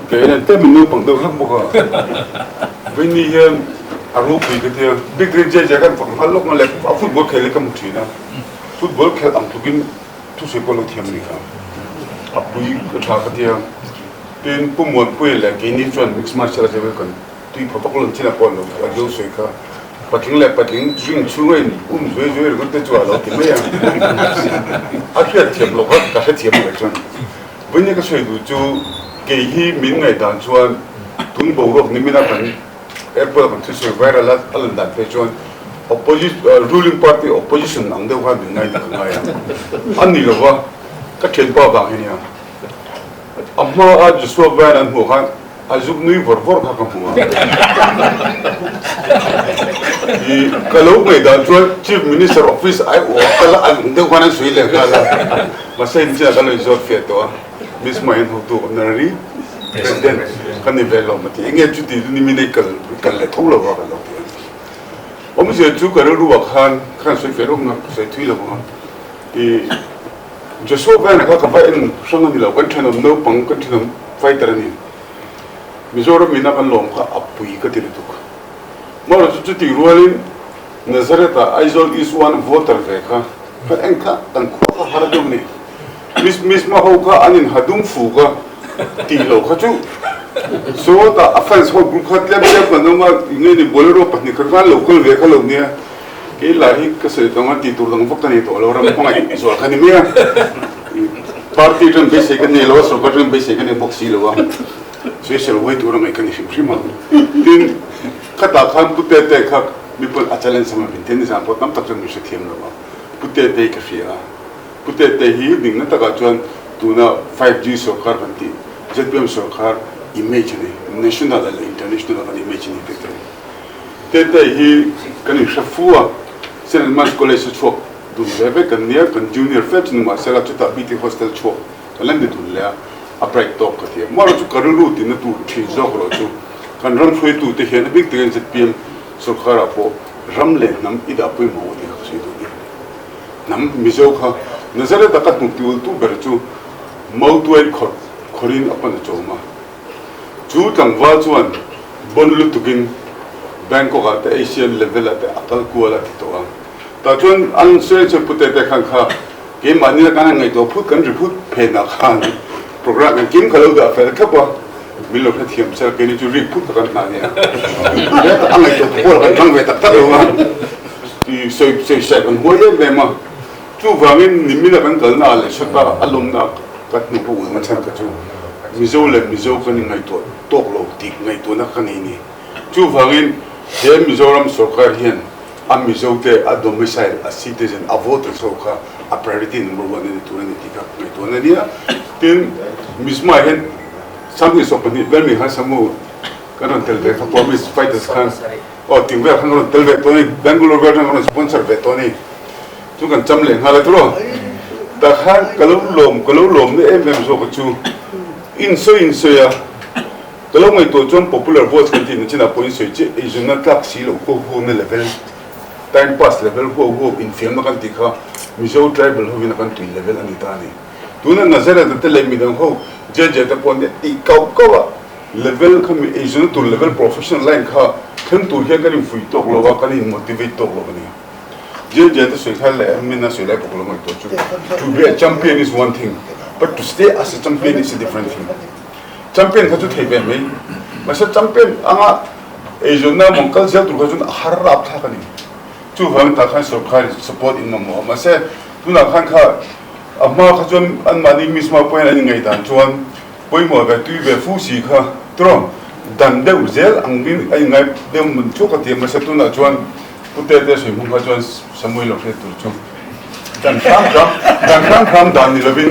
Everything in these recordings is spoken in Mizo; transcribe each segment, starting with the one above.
Kei hian tlem in naupang deuh hlak bawk a, Vini hian a ropui ka tia, big ring JJ khan fak nghal lawk nga leh a football khel hi ka hmu thin a, football khelh ang tlukin thusawi pawh a lo thiam a ni kha, a pui ka tha ka tia, tin Pu Muanpuia leh keini chuan mixed martial arts level kan tui pha vak lo an chin ah pawh an lo an lo sawi kha, patling leh patling ring chhunga in um zuai zuai ringawt te chu a lo ti mai a, a hriatthiam loh kha ka hrethiam ang chuan. Vawiin ka sawi duh chu kei hi min ngaihdan chuan tun boruak nimina kan airport a kan thusawi viral a a lan dan phei chuan opposition ruling party opposition ang deuh khan min ngai ka ngai a, a ni lova ka thianpa vang hi nia a hma a Joshua Van an hmuh khan A zuk nui vawr vawr kha ka hmu a. I ka lo ngaihdan chuan Chief Minister office ai awm kal a ang deuh khan an sawi leh nghal a. Mahse in chiah ka lo inzawt fiah tawh a. Miss Mahen hotu honorary president ka ni ve lo mati. Enge chuti chu nimin ei kal kal leh tho lo a ka lo ti a. Awmzia chu ka rilru ah khan ka han sawi fiah rawk na ka sawi thui lo ang a. I Joshua Van kha ka va en hrang a ni lo, kan thenawm naupang kan thenawm fighter a ni. Mizoram ina kan lawm kha a pui ka ti lutuk. Marawh chu chutih rualin Nazareth ah Aizawl East One voter ve kha kan en kha kan khua kha har deuh a ni. Miss Misma ho kha an in ha dum fuk a tih loh kha chu sawtah a fans ho group kha tlem tlem kan awm a, enge ni Bolero pahnih khat khan lo kal ve kha lo nia. Kei lah hi ka sawi tawng a tih tur dang vak ka nei tawh lo, ram hmangaih zual kha ni mai a. Party ṭan beisei ka nei lo a, sorkar ṭan beisei ka nei bawk si lo a, sawisel huai tur a ngaih ka ni hrim hrim a. Tin, khatah khan Pu Tete kha mi pawn a challenge ang a min ti a, nizan pawh tam tak chuan min hrethiam lo a, Pu Tete ka hria a. Pu Tete hi dingna takah chuan tuna 5G sorkar kan tih, zpm sorkar image a ni, national leh international a kan image a ni Tete. Tete hi kan inhre fu a, Saint Edmund's College a chhuak dun ve vek kan nia, kan junior fe chu ni mahsela chutah BT Hostel chhuak kan la ni dun leh a, a bright tawk ka ti a. Mahrawh chu ka rilru tina tur thin zawk erawh chu kan ram hruaitute hian a bik takin zpm sorkarah pawh ram leh hnam i dah pawimawh tih kha ka sawi duh a ni. Hnam Mizo kha Nazareth a ka hnuk tiultu ber chu Mautuai khawrh khawrin a pan a chawm a. Chu tlangval chuan bon lutukin Bangkok ah te Asian level ah te a kal kual a ti tawh a. Tah chuan an sawi chu pute te khan kha keimahni a kan han ngaihtuah phut kan ri phut phenah khan program engkim kha lo dah fel thlap a, min lo hrethiam sel keini chu rik phut kha kan hna nia. A ngaihtuah tu pawh kan hmang ve tak tak lo a, sawi sawi sawi kan huai em em a. Chuvangin nimina kan kalna ah leh sawta a lawmna kan hnu pawh ulna chhan kha chu Mizo leh Mizo kan inngaihtuah tawk lo tih ngaihtuahna ka nei ni. Chuvangin he Mizoram sorkar hian a Mizo te a domicile, a citizen, a voters ho kha a priority number one a ni tur a ni tih kha ngaihtuahna a ni a. Tin, Mizma hian 22 vel mi khan Samu kan rawn tel ve kha Promise Fighters khan aw ting vel khan ka rawn tel ve tawh a ni, Bangalore vel khan ka rawn sponsor ve tawh a ni. Chu kan cham leh nghal a tiraw? Tah khan ka lo lawm, ka lo lawm na em em zawk a chu. Insawi insawi a, ka lo ngaihtuah chuan popular votes kan tih na chinah pawh insawi chiah eizawnna tlak si loh huau huau na level, time pass level huau huau infiamna kan tih kha Mizo tribal hovin a kan tui level a ni ta a ni. Tuna Nazareth a te leh midang ho JJ te pawh an nia tih kauh kauh a level kha mi eizawnna tur level professional line kha thleng tur hian kan infuih tawk lo a, kan in motivate tawk lo a ni. JJ te sawi thar leh min a sawi lai bawk lo ngaihtuah chu to be a champion is one thing but to stay as a champion is a different thing. Champion kha chu thei ve mai mahse champion anga eizawnna mawng kal zel tur kha chuan a har rap thlak a ni. Chuvangin tah khan sorkar support in mamawh a mahse tunah khan kha a hma kha chuan anmahni misma pawhin an inngaihdan chuan pawimawh ve tui ve fu si kha tiraw dan deuh zel angin a inngai deuh mun chu ka ti a mahse tunah chuan Pu Tete sawi hmang kha chuan Samuel lo hriat tur chu dan hram hram dan hram hram dan ni lovin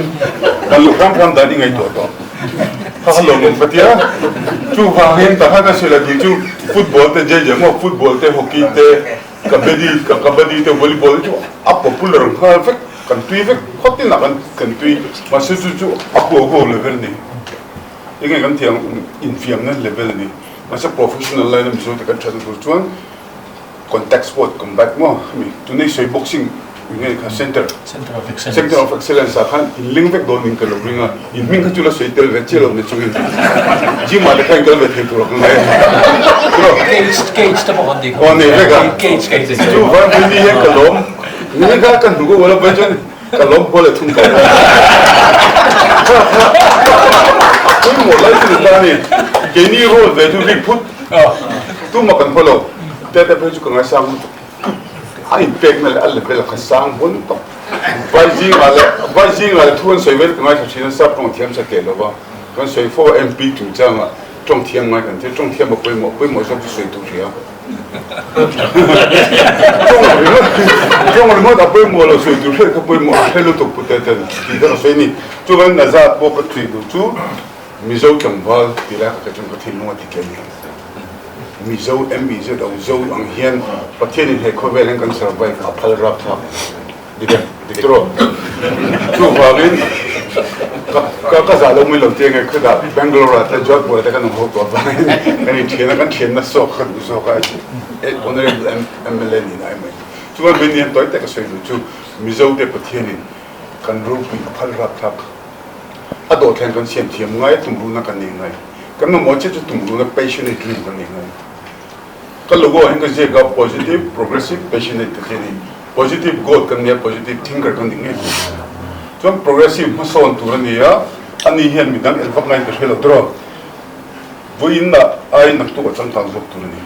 dan lo hram hram dan i ngaihtuah tawh. Kha kha lawmawm ka tia. Chuvangin takha ka sawi la tih chu football te JJ maw football te hockey te kabaddi kabaddi te volleyball te chu a popular nghal vek kan tui vek khawp tinah kan kan tui mahse chu chu a huau huau level a ni. Enge kan tih ang infiamna level a ni. Mahse professional line a Mizo te kan thatna tur chuan Contact sport combat maw hemi tunei sawi boxing Nge kha Center Center of Excellence ah khan in ling vek dawn in ka lo ring a, in hming kha chu la sawi tel ve chiah lo ni chungin gym ah te khan in kal ve thei tur a ka ngai a ni. Cage te pawh kan nei kha. Aw nei vek a. Chu van pui ni hian ka lawm ni kha ka hnuk a ual a vai chuan ka lawm hual leh thung tawh. Kha kha a pawimawh lai chu ni ta a ni. Keini role ve chu rik phut tumah kan haw lo. Tete phei chu ka ngaisang lutuk. A inpekna leh a level kha sang hmun tak. Vai zingah leh vai zingah leh thu an sawi vel ka ngaithla thin a, sap tawng thiam sa teh lova kan sawi fo a, MP chungchangah tawng thiam ngai kan thil, tawng thiam a pawimawh, pawimawh zawk chu sawi tur hria. Tawng ringawt tawng ringawt a pawimawh lo sawi tur hriat kha pawimawh a hre lutuk pute ten tih kha ka sawi a ni. Chuvangin Naza pawh ka tih duh chu Mizo tlangval tih lai kha ka chuan ka thinlung a ti tlem hian. Mizo MIZO Zo ang hian Pathian in he khawvel hian kan survive a phal rap thlak dik em? Dik tawh. Chuvangin ka ka ka zah lo mai lo te nge khutah Bangalore ah te Jodhpur ah te kan awm ho tawh avangin kan inthian a kan thianna sawk kha duh zawk a Honorable MLA nih na emai. Chuan mai nian tawi tak a sawi duh chu Mizo te Pathian in kan ropui a phal rap thlak. A dawhthleng kan siam thiam ngai a tumruhna kan nei ngai. Kan mamawh chiah chu tumruhna passionate dream kan nei ngai. Ka logo ah hian ka ziak a positive, progressive, passionate ti khi a ni. Positive God kan nia, positive thinker kan ni ngei tur a ni. Chuan progressive hmasawn tur a ni a, ani hian midang el vak ngaiin ka hre lo tawh a. Vawiin ah aiin naktuk a changkang zawk tur a ni.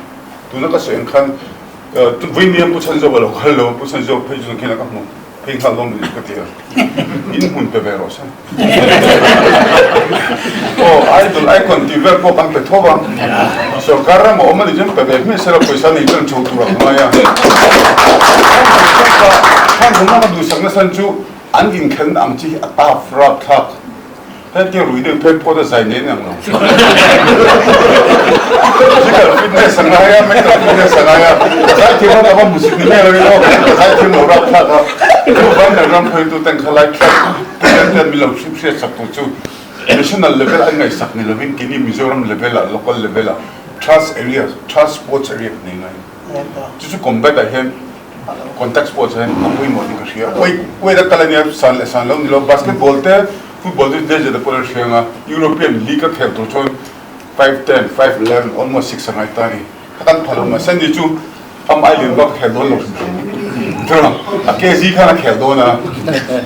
Tuna ka sawi ang khan vawiin hian Pu Chhanzawk a lo kal lo a, Pu Chhanzawk phei chu khian a ka hmu. Hei nghal dawn ni ka ti a, in hmun pe ve rawh se. Aw idol icon tih vel pawh kan pe tho a, sorkar ram a awm a nih chuan pe ve hmiah sela pawisa nei chuan chho tur a ngai a. Khang hmun lama duhsak nasa chu an inkhelna ang chi hi a tough rapthlak. Hetiang rui deuh phei phawt a zai nen ang lo. Physical fitness a ngai a, mental fitness a ngai a. Zai thiam a tam a hmusit ni miah lo in aw, zai thiam lo rapthlak a. Chuvang kan ram hruaitu ten kha lai track student ten min lo hrim hriat sak tur chu national level an ngaihsak ni lovin keini Mizoram level ah local level ah trust area, trust sports area kan nei ngai. Chu chu combat ah hian Contact sports ah hian a pawimawh tih ka hria. Weight weight a kal ania san leh san lo ni lo. Basketball te football te danger te pawh a hria anga European league a khel tur chuan 5'10, 5'11 almost 6 a ngai ta a ni. Kha kan pha lo mai. Sandy chu am ai lian vak a khel dawn lo hrim hrim. Chuan a KZ khan a khel dawn a.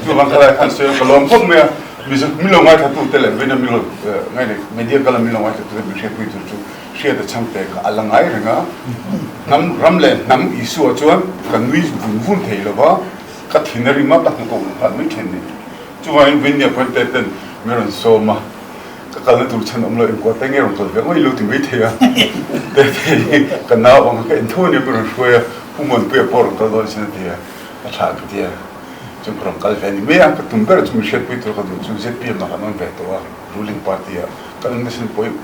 Chuvang khalai khan sawi a ka lawm khawp mai a. Mizo min lo ngaithla tu te leh vawiin a min lo ngai leh media kala min lo ngaithla tu te min hriatpui tur chu Hriat a chhang te kha a la ngai reng a, hnam ram leh hnam Isua chuan ka nui vun vun thei lo va, ka thin a rim a, ka hnu ka ulh nghal mai thin ni. Chuvangin Vinny Appointed ten min rawn sawm a, ka kalna tur chhan awm lo, engkuah te nge rawn kal ve ngawih lo ti mai thei a, Tete hi ka nau ang kha ka intho a nia min rawn hruai a, Pu Muanpuia pawh rawn kal dawn sin a ti a, ka thlah ka ti a, chuan ka rawn kal ve a ni mai a, ka tum ber chu min hriatpui tur ka duh chu zpm ah kan awm ve tawh a, ruling party ah kan awm nasa pawhin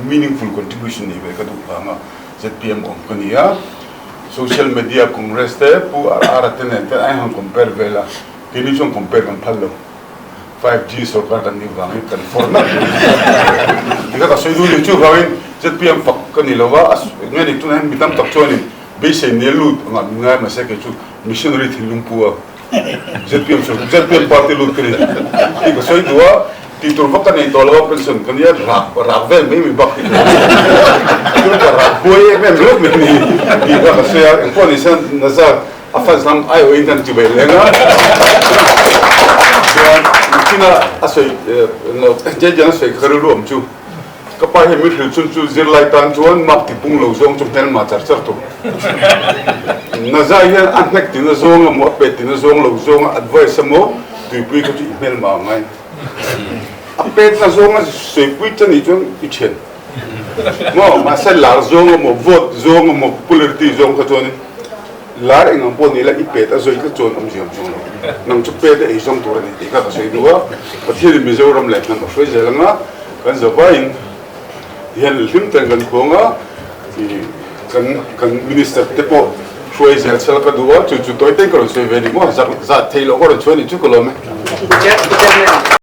meaningful contribution nei ve ka duh vanga zpm awm ka ni a, social media Congress te Pu RR-a te nen te an han compare vel a, keini chuan compare kan phal lo, 5G sorkar kan nih vangin kan for nalh lo tikha ka sawi duh ni chuvangin zpm fak ka ni lo va, nge ni tunah hian mi tam tak chuanin beisei nia lut anga min ngai mahse kei chu missionary thinlung pu a. Zpm chu zpm party lut ka ni tih ka sawi duh a, tih tur vak ka nei tawh lo a pension ka nia rak rak vel mai mai bak tih ka ka rak buai em em ringawt mai ni tih kha ka sawi a, engpawh ni se Nazar a fans lam aiawh in kan ti ve leng a, chuan nichina a sawi Jaijan a sawi kha ka rilru awm chu. Ka pa hian min hrilh chun chu zirlai tan chuan mark ti pung lo zawng chu hmelma char char tur. Nazai hian a hnek tina zawng emaw a pet tina zawng lo zawng a advice emaw tuipui kha chu i hmelma a ngai. A petna zawng a sawipuit che nih chuan i thian maw? Mahse lar zawng emaw vote zawng emaw popularity zawng kha chuanin Lar eng ang pawh ni la i pet a zawi tlat chuan awmzia awm chuang lo. Nang chu pet a ei zawng tur a ni tih kha ka sawi duh a. Pathianin Mizoram leh hnam a hruai zel ang a, kan zavaiin hian hlim ten kan khuang a, kan kan minister te pawh hruai zel sela ka duh a, chu chu tawi ten ka rawn sawi ve a ni maw? Zat theih loh ka rawn chhuah a nih chu ka lawm e.